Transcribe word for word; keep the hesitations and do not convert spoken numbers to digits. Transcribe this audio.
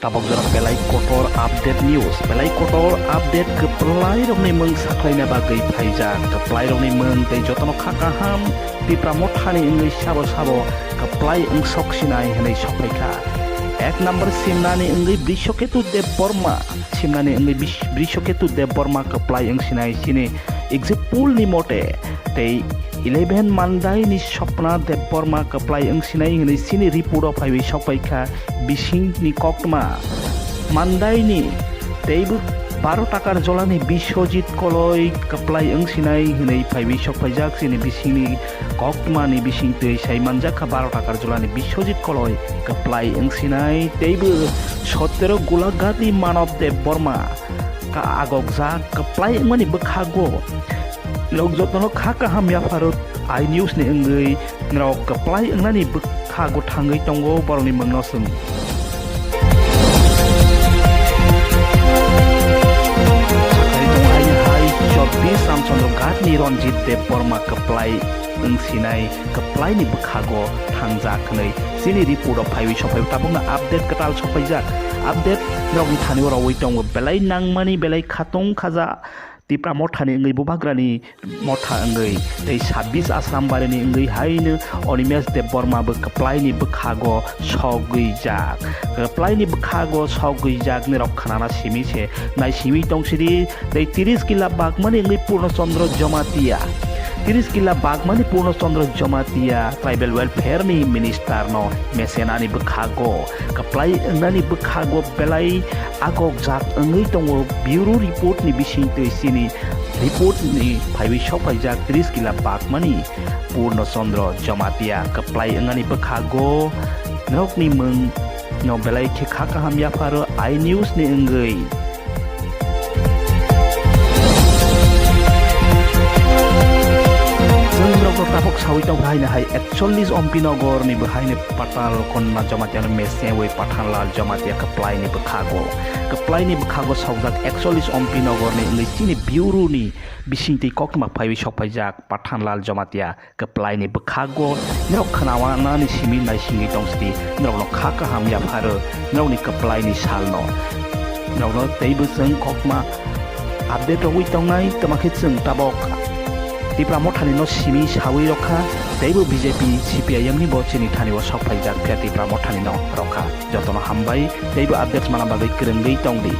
Tabok jora belai kotor update news, belai kotor update kwplai rokni mung saklaina bagwi phaijak, kwplai rokni mung tei jotono kha kaham Tipra mothani wngwi sabo sabo kwplai wngsok sinai hwnwi sokphaikha. Ek number simnani wngwi Brishoketu Debbarma, simnani wngwi Bis-, Brishoketu Debbarma kwplai wngsinai chini exit poll ni mote tei eleven Mandai ni Sopna Debbarma kwplai wngsinai hwnwi chini report o phaiwi sokpaikha bisingni koktma. Mandai ni teibo baro takar jolani Biswajit Koloi kwplai wngsinai hwnwi phaiwi sokpaijak chini bisingni koktma ni bisingtwi sai manjakha baro takar jolani Biswajit Koloi kwplai wngsinai teibo sotero Golaghat ni Manob Debbarma ka agokjak kwplai wngmani bwkhago. Norok jotono kha kaham yapharo i news ni wngwi norok kwplai wngnani bwkhago thangwi tongo borokni mungno chwng. Sakhai tongo aini hai chobbish Ramchandra Ghat ni Ranjit Debbarma kwplai wngsinai kwplai ni bwkhago thangjak hwnwi chini report o phaiwi sokphai tabukno update kwtal sokphaijak. Update norokni thani o rwui tongo belai nangmani belai khatung khaja Tipra mothani wngwi bubagrani motha wngwi tei sabbish Asram barini wngwi haino Animesh Debbarma bo kwplaini bwkhago sogwijak. Kwplaini bwkhago sogwijakni rok khnana simi se nai simi tongsidi tei tris kila bagmani wngwi Purno Chandra Jamatia. Tris kila bagmani Purno Chandra Jamatia Tribal Welfare ni Minister no mesenani bwkhago kwplai wngnani bwkhago belai agokjak wngwi tongo. Bureau report ni bisingtwi chini report ni phaiwi sokphaijak tris kila bagmani Purno Chandra Jamatia kwplai wngnani bwkhago norokni mung no belai khe kha kaham yapharo i news ni wngwi. Chwng norokno tabuk sawi tongkha haino hai ekchollis Ompi Nogor ni bo haino Patal Konna Jamatia no mesewi Pathanlal Jamatia kwplai ni bwkhago. Kwplai ni bwkhago sokjak ekchollis Ompi Nogor ni wngwi chini bureau ni bisingtwi koktwma phaiwi sokphaijak Pathanlal Jamatia kwplai ni bwkhago norok khnawanani simi naisingwi tongsidi norokno kha kaham yapharo norokni kwplai ni salno. Norokno teibo chwng koktwma update rogwi tongnai, twma khe chwng tabok Tipra mothani no simi sawi rokha, teibo B J P, C P I M ni bo chini thani o sok phaijak phiya Tipra mothani no rokha. Jotono hambai, teibo updates mana bagwi kwrwngwi tongdi.